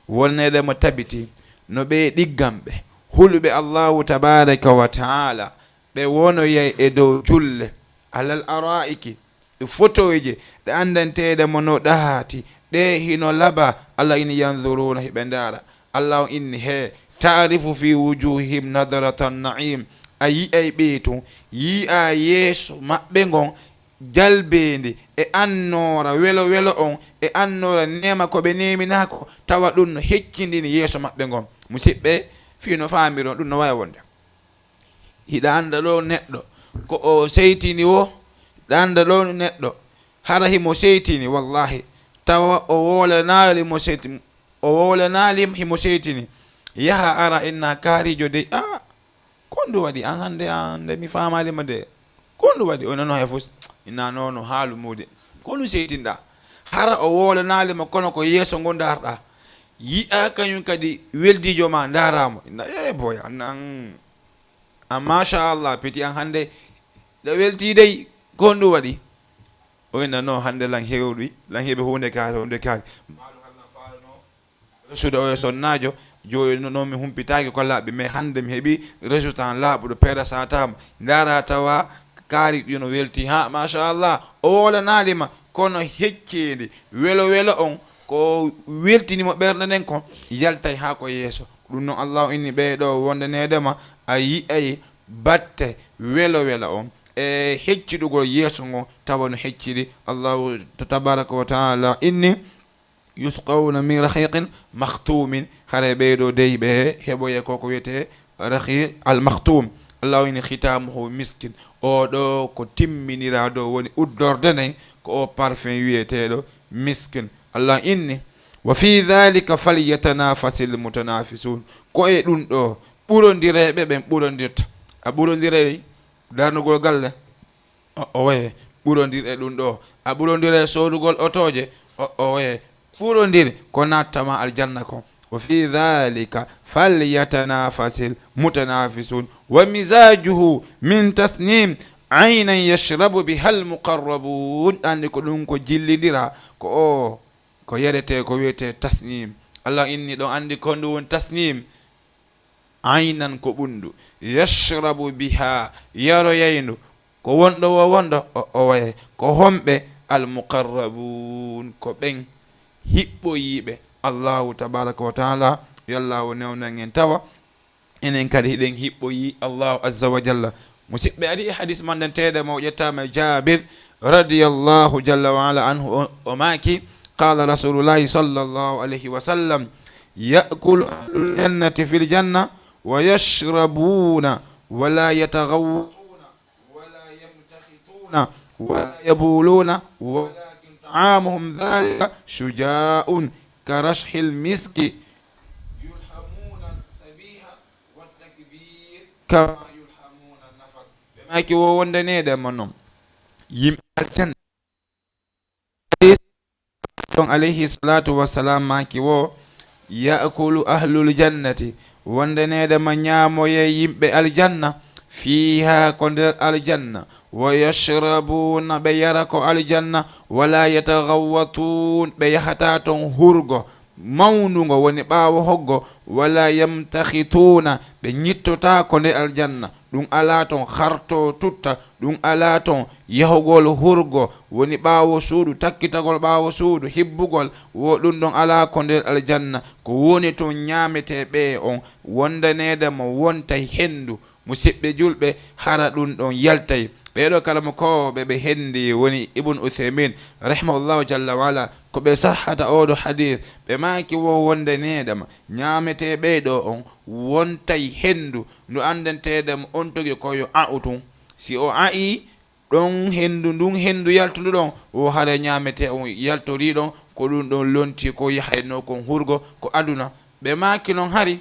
wonneɗe mo tabiti no ɓe ɗigganɓe huluɓe Allahu tabaraka wa taala, ɓe wonoyay e dow julle, alal araiki, e fotoyje ɗe anndanteeɗe mo no ɗahaati, ɗe hino laba. Allah inni yanzuruna, hiɓe ndaara. Allah on inni he, ta'rifu fi wujuhihim nadratan na'im, a yi'ay ɓe tun, yi'a yeeso maɓɓe ngon jalbeendi e annoora welo welo on, e annoora neema ko ɓe neeminaa ko, tawa ɗum no heccindini yeeso maɓɓe ngon. Musiɓɓe, fii no faamiron, ɗum no wawi wonde. Hiɗa annda ɗo neɗɗo ko o seytini wo, hiɗa annda ɗo neɗɗo hara himo seytini, wallahi, tawa o wowlanaali mo seyti-, o wowlanaali himo seytini. Yaha ara inna kaarijo dey, a, ko ndu waɗi an hannde, an nde mi faamaali ma de? Ko ndu waɗi? O nano hay fus. Inna nono haalu muude. Ko ndu seytinɗa? Hara o wowlanaali ma kono ko yeeso ngo ndarɗa. Yi'a kañum kadi weldiijo ma ndaara mo. Inna, e boy, an, an, an machallah, piti an hannde ɗo weltii dey, ko ndu waɗi? O inna no hannde lan hewɗi, lan heɓi huunde kaari, huunde kaari. Mbaalu hannde faalo no. Resude o e sonnaajo, jooni no, no mi humpitaaki ko laaɓi, mais hannde mi heɓi résultat laaɓuɗo, peere sataama. Ndaara tawa kaari ɗi no welti, ha, machallah, o wowlanaali ma, kono hecceende welo welo on, ko weltini mo ɓernde nden kon, yaltay haa ko yeeso. Ɗum non, Allahu inni ɓee ɗo wonde needema, a yi'ay batte welo welo on e hecciɗugol yeeso ngon, tawa no hecciri. Allahu tabaraka wa taala inni, yusqawna min rahiqin makhtumin, hare ɓee ɗo dey ɓe heɓoye ko ko wiyete rahiq al makhtum. Allah wini khitamuhu miskin, o ɗo ko timminira ɗo woni uddorde nden, ko o parfum wiyeteɗo miskin. Allah inni, wa fi dhalika falyatanafasil mutanafisun, ko e ɗum ɗo ɓurondireɓe ɓen ɓurondirta. A ɓurondiray darnugol galle, o, o waye ɓurondir e ɗum ɗo. A ɓurondire soodugol otooje, o, o waye ɓurondir ko nattama aljanna kon. Wa fi dhalika falyatanafasil mutanafisun. Wa mizajuhu min tasnim, aynan yashrabu biha almuqarrabun. Anndi ko ɗum ko jillindira, ko o, ko yarete, ko wiyete tasnim. Allah inni ɗon anndi ko ndu woni tasnim. Aynan ko ɓunndu, yashrabu biha, yaroyaynu, ko wonɗo wo wonɗo, o, o waye, ko homɓe? Almuqarrabun, ko ɓen hiɓɓoyiiɓe Allahu tabaraka wa taala. Yo Allahu newnan en tawa enen kadi hiɗen hiɓɓoyi Allahu azza wa jalla. Musiɓɓe, ari e hadis mandanteeɗo mo ƴettaama e Jabir radiyallahu jalla wa ala anhu, o, o maaki, qala rasulullahi sallallahu alayhi wa sallam, yakulu ahlul jannati fil janna wa yashrabuna wa la yataghawwatuna wa la yamtakhituna wa la yabuluna, walakin ta'amuhum dhalika shuja'un ka rashhil miski, yulhamuna sabiha wa takbir kama yulhamuna nafas. Ɓe maaki wo wonde neeɗe ma non, yimɓe aljanna. Ɗon alayhi salatu wassalam maaki wo, yakulu ahlul jannati, wonde neeɗe ma ñaamoye yimɓe aljanna, fiha, ko nder aljanna, wa yashrabuna, ɓe yara ko aljanna, wala yataghawwatun, ɓe yahata ton hurgo mawnungo, woni ɓaawo hoggo, wala yamtakhituna, ɓe ñittotaako nder aljanna, ɗum alaa ton harto tutta, ɗum alaa ton yahugol hurgo, woni ɓaawo suudu, takkitagol ɓaawo suudu, hibbugol, wo ɗum ɗon alaa ko nder aljanna. Ko woni ton ñaametee ɓe on, wondaneede mo wontay henndu. Musiɓɓe julɓe, hara ɗum ɗon yaltay. Ɓeeɗo kala mo ko ɓe ɓe henndi woni Ibn Uthaymin, rahimahullahu jalla wa ala, ko ɓe sarhata oo ɗo hadis. Ɓe maaki wo wonde neeɗama, ñaametee ɓee ɗo on, wontay henndu, ndu anndanteede mo on togi ko yo a'u tun. Si o a'i, ɗon henndu, ndun henndu yaltundu ɗon, wo hare ñaametee on yaltorii ɗon, ko ɗum ɗon lontii ko yahaynoo kon hurgo ko aduna. Ɓe maaki non hari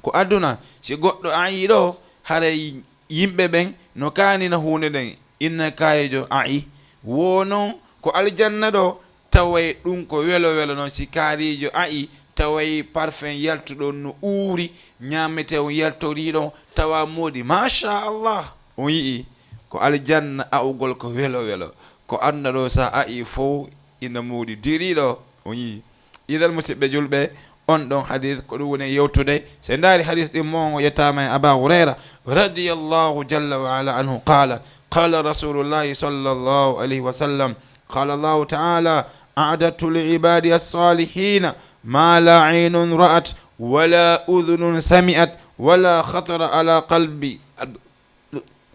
ko aduna, si goɗɗo ayi ɗo, haray yimɓe ɓen no kaanina huunde nden, inna kaayejo ayi. Wo non ko aljanna ɗo, taway ɗum ko welo welo non, si kaarijo ayi, taway parfum yaltuɗo no uuri, ñaamete on yaltorii ɗon, tawa moodi, machallah, on yi'i ko aljanna a'ugol ko welo welo. Ko aduna ɗo sa ayi fow ina moodi diriiɗo, on yi'i. Idan, musidɓe julɓe, on ɗon hadis ko ɗum woni yewtude. So en ndaari hadis ɗin mo yettaama e Aba Hurayra radiyallahu jalla wa ala anhu qala, qala rasulullahi sallallahu alayhi wa sallam, qala Allahu ta'ala, a'dadtu li ibadi as-salihina ma la aynun ra'at, wala udhunun sami'at, wala khatara ala qalbi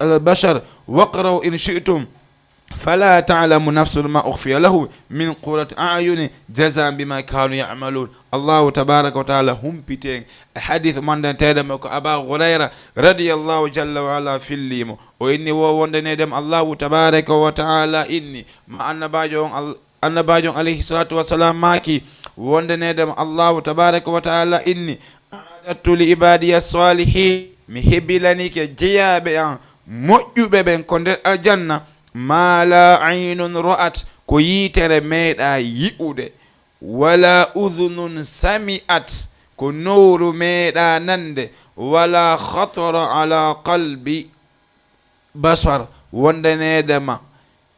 al-bashar, waqra'u in shi'tum, fala ta'lamu nafsun ma ukhfiya lahu min qurrati a'yuni jazaan bima kanu ya'malun. Allahu tabaraka wa ta'ala humpiti en e hadith mandanteeɗo mo ko Aba Hurayra radiyallahu jalla wa ala fillimo. O inni wo wondaneedem Allahu tabaraka wa ta'ala inni ma annabajo on al-, annabajo on alayhi salatu wassalam maaki wondaneedem Allahu tabaraka wa ta'ala inni, a'dadtu li ibadiya salihin, mi hebilanike jeyaaɓe an moƴƴuɓe ɓen ko nder aljanna, ma la aynun ra'at, ko yiitere meeɗa yi'ude, wala udhunun sami'at, ko nowru meeɗa nande, wala khatara ala qalbi bashar, wondaneede ma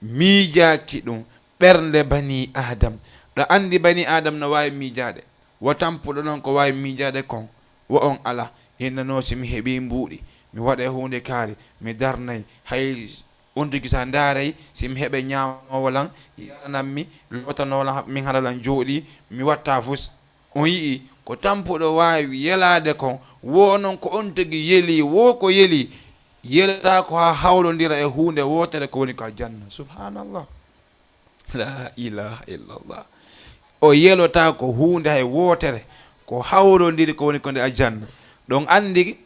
miijaaki ɗum ɓernde bani adam. Ɗo anndi bani adam no waawi miijaade, wo tampuɗo noon ko waawi miijaade kon, wo on ala. Hinno noon si mi heɓii mbuuɗi, mi waɗa e huunde kaari, mi darnay, hay on tigi sa ndaaray, si mi heɓe ñaamoowo lan, yaranam mi, lootanoo lan, min hara lan jooɗii, mi watta fus. On yi'i ko tampuɗo waawi yelaade kon, wo noon ko on tigi yeli, wo ko yeli, yelata ko haa hawrondira e huunde wootere ko woni ko aljanna. Subhanallah. La ilaha illallah. O yelota ko huunde hay wootere, ko hawrondiri ko woni ko nde aljanna. Ɗon anndi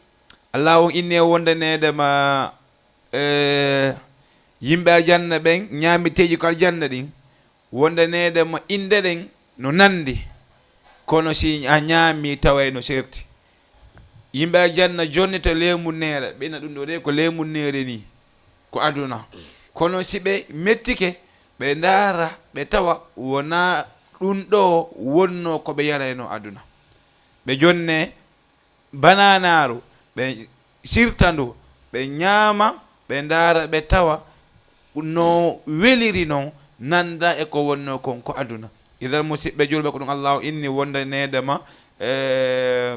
Allah on inni e wondaneede ma, e, yimɓe aljanna ɓen, ñaamiteeji ko aljanna ɗin, wondaneede ma innde ɗen no nandi, kono si a ñaami taway no serti. Yimɓe aljanna jonne to leemunneere, ɓe ina ɗum ɗo de ko leemunneere ni, ko aduna. Kono si ɓe mettike, ɓe ndaara, ɓe tawa wonaa ɗum ɗo wonnoo ko ɓe yarayno aduna. Ɓe jonne bananaaru, ɓe sirta ndu, ɓe ñaama, ɓe ndaara, ɓe tawa no weliri non, nanda e ko wonnoo kon ko aduna. Idan, musidɓe julɓe, ko ɗum Allahu inni wondaneede ma, e,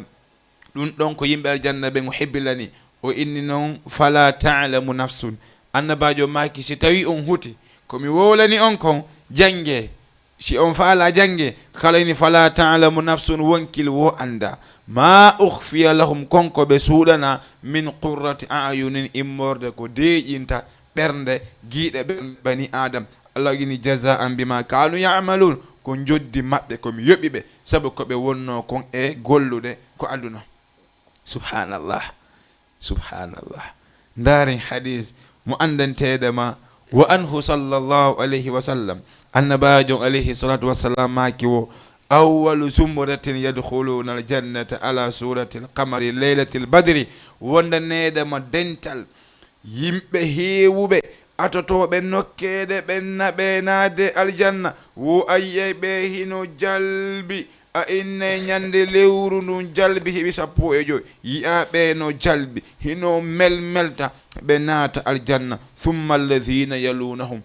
ɗum ɗon ko yimɓe aljanna ɓen o hebilani. O inni non, fala ta'lamu nafsun. Annabaajo maaki, si tawi on huti, ko mi wowlani on kon, jannge. Si on faala jannge, kala ini fala ta'lamu nafsun, wonkil wo annda. Ma ukhfiya lahum, kon ko ɓe suuɗana, min qurrati a'yunin, immorde ko deeƴinta ɓernde, giiɗe ɓen bani Adam. Allah ini, jazaan bima kanu ya'malun, ko njoddi maɓɓe, ko mi yoɓi ɓe, sabu ko ɓe wonnoo kon e gollude ko aduna. Subhanallah. Subhanallah. Ndaaren hadis mo anndanteeɗo ma, wa anhu sallallahu alayhi wa sallam. Annabaajo on alayhi salatu wassalam maaki wo, awwalu zumratin yadkhuluna aljannata ala surati alqamari laylatil badri. Wondaneeɗo ma dental yimɓe heewuɓe atotooɓe nokkeeɗe ɓen naɓe naatde aljanna, wo a yi'ay ɓe hino jalbi, a innay ñande lewru ndun jalbi heɓi sappo e joy, yi'a ɓe no jalbi, hino melmelta, ɓe naata aljanna. Summa alladhina yalunahum.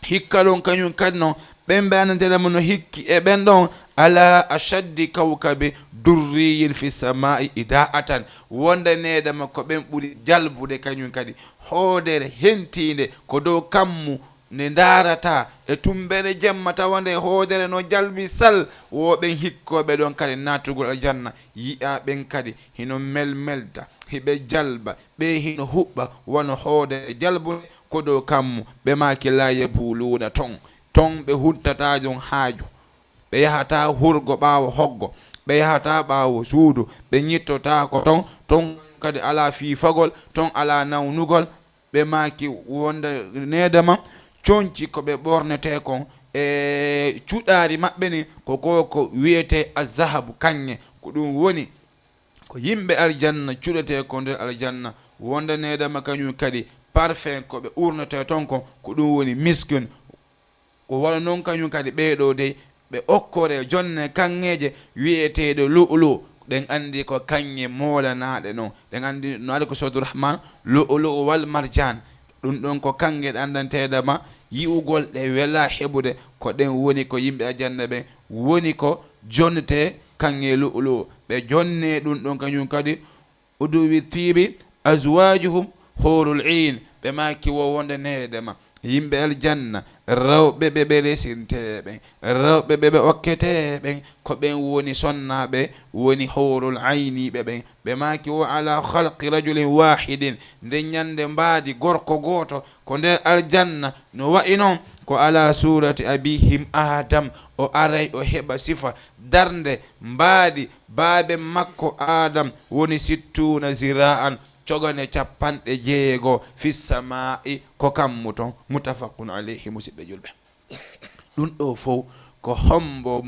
Hikka ɗon kañum kadi non, ɓen ɓe anndanteeɗo ma no hikki e ɓen ɗon, ala ashaddi kawkabi durriyin fi samai ida'atan, wondaneeɗo ma ko ɓen ɓuri jalbude kañum kadi, hoodere hentiinde ko dow kammu, nde ndaarata e tumbere jemma, tawa nde hoodere no jalbi sal, wo ɓen hikkooɓe ɗon kadi naatugol aljanna, yi'a ɓen kadi hino melmelta, hiɓe jalba, ɓe hino huɓɓa wano hoodere jalbunde ko dow kammu, ɓe maaki la yabuluuna ton, ton ɓe huntata jon haaju, ɓe yahata hurgo ɓaawo hoggo, ɓe yahata ɓaawo suudu, ɓe ñittotaako ton, ton kadi alaa fiifagol, ton alaa nawnugol, ɓe maaki wondaneede ma, conci ko ɓe ɓornetee kon e cuɗaari maɓɓe ni, ko ko, ko wiyetee azahabu, kaŋŋe, Ko ɗum woni ko yimɓe aljanna cuɗetee ko nder aljanna, wondaneede ma kañum kadi parfum ko ɓe urnetee toon kon, ko ɗum woni miskun. Ko wano noon kañum kadi ɓee ɗoo dey, ɓe okkoree jonne kaŋŋeeje wiyeteeɗe lu'lu. Ɗen anndi ko kaŋŋe moolanaaɗe noon. Ɗen anndi no ari ko Soodu Rahman, lu'lu wal marjaan. Ɗum ɗoon ko kaŋŋe ɗe anndanteeɗe ma, yi'ugol ɗe welaa heɓude. Ko ɗen woni ko yimɓe aljanna ɓen woni ko jonnetee kaŋŋe lu'lu. Ɓe jonnee ɗum ɗoon kañum kadi, uduwi tiibi, azwaajuhum huurul iin. Ɓe maaki wo wondaneede ma yimɓe aljanna, rewɓe ɓe ɓe resintee ɓen, rewɓe ɓe ɓe okketee ɓen, ko ɓen woni sonnaaɓe, woni huurul ayniiɓe ɓen. Ɓe maaki wo ala khalqi rajulin waahidin, nde ñande mbaadi gorko gooto ko nder aljanna, no wa'i noon ko ala suurati abihim Aadam, o aray o heɓa sifa darnde mbaadi baaben makko Aadam, woni sittuuna ziraa'an, cogane capanɗe jeego, fi samaa'i, ko kammu ton. Muttafaqun alayhi, musiɓɓe julɓe. Ɗum ɗoo fow ko hombo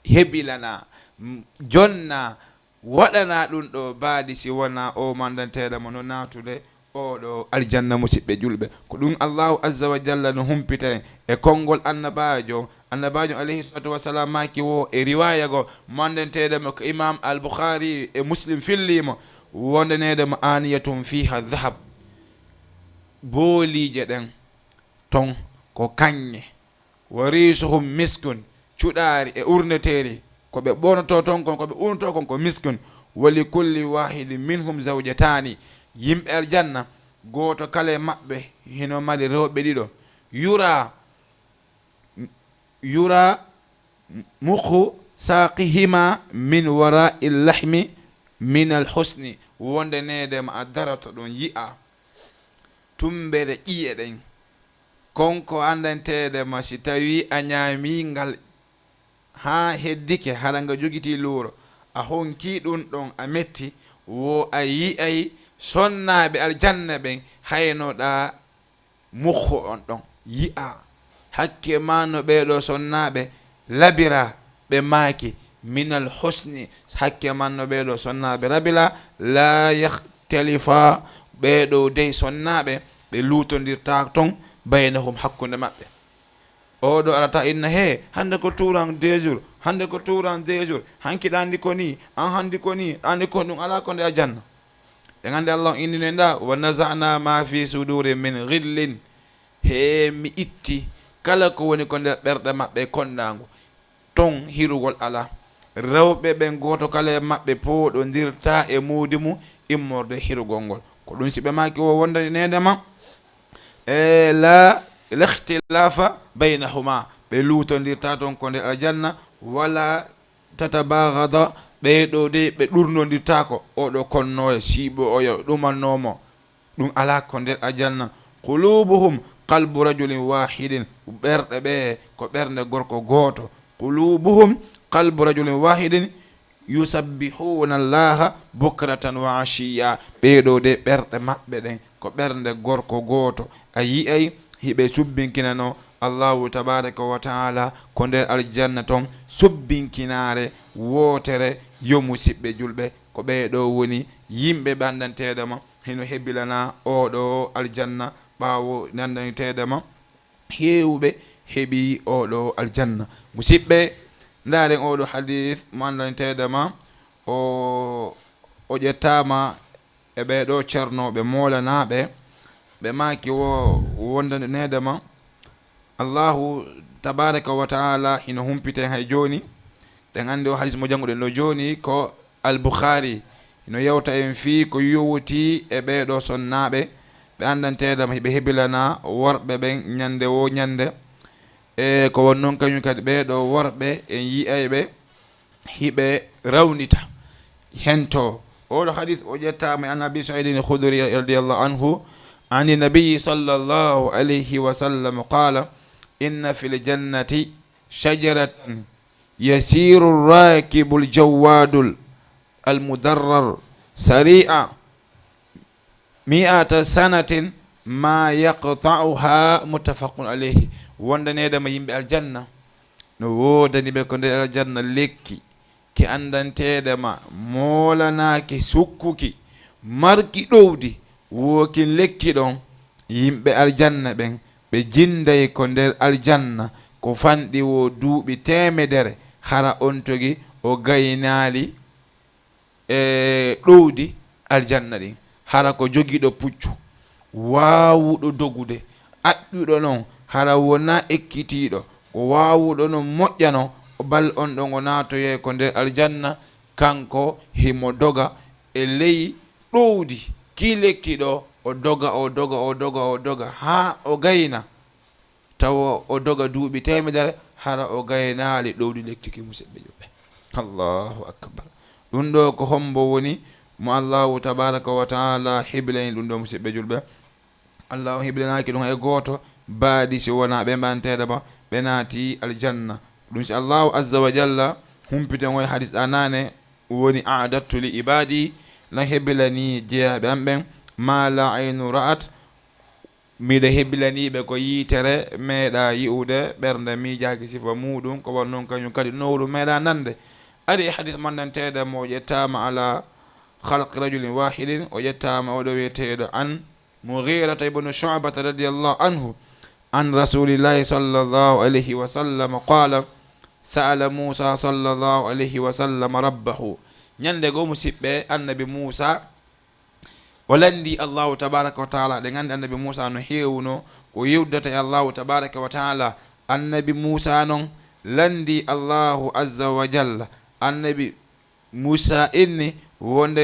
hebilana, m-, jonna, waɗana ɗum ɗoo mbaadi si wonaa o mandanteeɗo mo no naatude oo ɗoo aljanna, musiɓɓe julɓe. Ko ɗum Allahu azza wa jalla no humpita en e konngol annabaajo. Annabaajo alayhi salatu wa salam maaki wo e riwaaya go mandanteeɗo mo ko Imam Al-Bukhari e Muslim fillii mo, wondaneede mo aaniyatun fiha dhahab. Booliije ɗen ton ko kaŋŋe. Wa riisuhum miskun, cuɗaari e urneteeri, ko ɓe ɓornotoo ton kon, ko ɓe urnotoo kon ko miskun. Wa li kulli waahidin minhum zawjataani, yimɓe aljanna, gooto kala e maɓɓe hino mari rewɓe ɗiɗo. Yura, yura mukhu saaqihima min waraa'il lahmi minal husni, wondaneede ma a daroto ɗon yi'a tumbere ƴi'e ɗen. Kon ko anndanteede ma si tawii a ñaamii ngal haa heddike, hara nga jogitii luuro, a honkii ɗum ɗon, a metti, wo a yi'ay sonnaaɓe aljanna ɓen, haynoɗaa mukhu on ɗon yi'a. Hakke ma no ɓee ɗoo sonnaaɓe labira, ɓe maaki, minal husni, hakke ma no ɓee ɗoo sonnaaɓe labira, la yakhtalifa, ɓee ɗoo dey sonnaaɓe, ɓe luutondirtaa ton, baynahum, hakkunde maɓɓe. Oo ɗoo arata inna, hee, hannde ko tuuran deux jours, hannde ko tuuran deux jours, hanki ɗa anndi ko nii, an hanndi ko nii, ɗa anndi ko ɗum alaa ko nde aljanna. Ɗen anndi Allah on inni no en ɗa, "Wa naza'na ma fi sudurihim min ghillin." Hee, mi itti kala ko woni ko nder ɓerɗe maɓɓe e kondaangu. Ton hirugol alaa. Rewɓe ɓen gooto kala e maɓɓe pooɗondirtaa e muudi mum immorde hirugol ngol. Ko ɗum si ɓe maaki wo wondaneede ma, e la ikhtilafa baynahuma. Ɓe luutondirtaa ton ko nder aljanna, wala tatabaghada, ɓee ɗoo dey ɓe ɗurnondirtaako. Oo ɗoo konnooyo, siiɓo oyo, ɗumannoo mo. Ɗum alaa ko nder aljanna. Qulubuhum qalbu rajulin wahidin, ɓerɗe ɓe ko ɓernde gorko gooto. Qulubuhum qalbu rajulin wahidin yusabbihuna Allaha bukratan wa ashiya. Ɓee ɗoo dey ɓerɗe maɓɓe ɗen ko ɓernde gorko gooto. A yi'ay hiɓe subbinkinanoo Allahu tabaraka wa taala ko nder aljanna ton, subbinkinaare wootere. Yo musiɓɓe julɓe, ko ɓee ɗoo woni yimɓe ɓe anndanteeɗo ma hino hebilanaa oo ɗoo aljanna, ɓaawo anndanteeɗo ma heewɓe heɓii oo ɗoo aljanna. Musiɓɓe, ndaaren oo ɗoo hadis mo anndanteeɗo ma, o, o ƴettaama e ɓee ɗoo ceernooɓe moolanaaɓe, ɓe maaki wo wondaneede ma, Allahu tabaraka wa taala hino humpita en hay jooni. Ɗen anndi oo hadis mo jannguɗen ɗoo jooni ko Al-Bukhari hino yewta en fii ko yowitii e ɓee ɗoo sonnaaɓe, ɓe anndanteeɗo ma hiɓe hebilanaa worɓe ɓen ñande woo ñande. E ko won non kañum kadi ɓee ɗoo worɓe en yi'ay ɓe hiɓe rawnita hento. Oo ɗoo hadis o ƴettaama e an Abi Sa'idin Khudri radiyallahu anhu, ani Nabiyyi sallallahu alayhi wa sallam qala, inna fil jannati shajaratan yasiru rakibul jawadul al mudarrar sari'a mi'ata sanatin ma yaqta'uha, muttafaqun alayhi. Wondaneede ma yimɓe aljanna, no woodani ɓe ko nder aljanna lekki, ki anndanteede ma, moolanaaki sukkuki, marki ɗowdi, wo kin lekki ɗon, yimɓe aljanna ɓen, ɓe jinday ko nder aljanna, ko fanɗi wo duuɓi teemedere, hara on togi o gaynaali e ɗowdi aljanna ɗin, hara ko jogiiɗo puccu, waawuɗo dogude, aƴƴuɗo non, hara wonaa ekkitiiɗo, ko waawuɗo non moƴƴa non, bal on ɗon o naatoyay ko nder aljanna, kanko himo doga e ley ɗowdi, kii lekki ɗo, o doga, o doga, o doga, o doga, haa o gayna. Tawa o doga duuɓi teemedere, hara o gaynaali ɗowdi lekki ki, musidɓe julɓe. Allahu akbar. Ɗum ɗo ko hombo woni mo Allahu tabaraka wa taala hiblani ɗum ɗo, musidɓe julɓe? Allahu hiblanaaki ɗum e gooto, baadi si wonaa ɓe mbanteeɗe ba, ɓe naati aljanna. Ɗum si Allahu azza wa jalla humpiten o e hadis ɗa naane, woni, "A'dattu li ibadi", lan hiblani jeyaaɓe am ɓen, "ma la aynu ra'at", miɗo hiblanii ɓe ko yiitere meeɗa yi'ude, ɓernde miijaaki sifa muuɗum, ko wano non kañum kadi nowru meeɗa nande. Ari e hadis manndanteeɗo mo o ƴettaama ala khalqi rajulin wahidin, o ƴettaama oɗo wiyeteeɗo an Mughirata ibnu Shu'bata radiyallahu anhu, an rasulillahi sallallahu alayhi wa sallam qala, sa'ala Musa sallallahu alayhi wa sallam rabbahu. Ñande goo, musiɓɓe, annabi Musa o lanndii Allahu tabaraka wa taala. Ɗen anndi annabi Muusa no heewuno ko yewdata e Allahu tabaraka wa taala. Annabi Muusa non lanndii Allahu azza wa jalla. Annabi Muusa inni wonde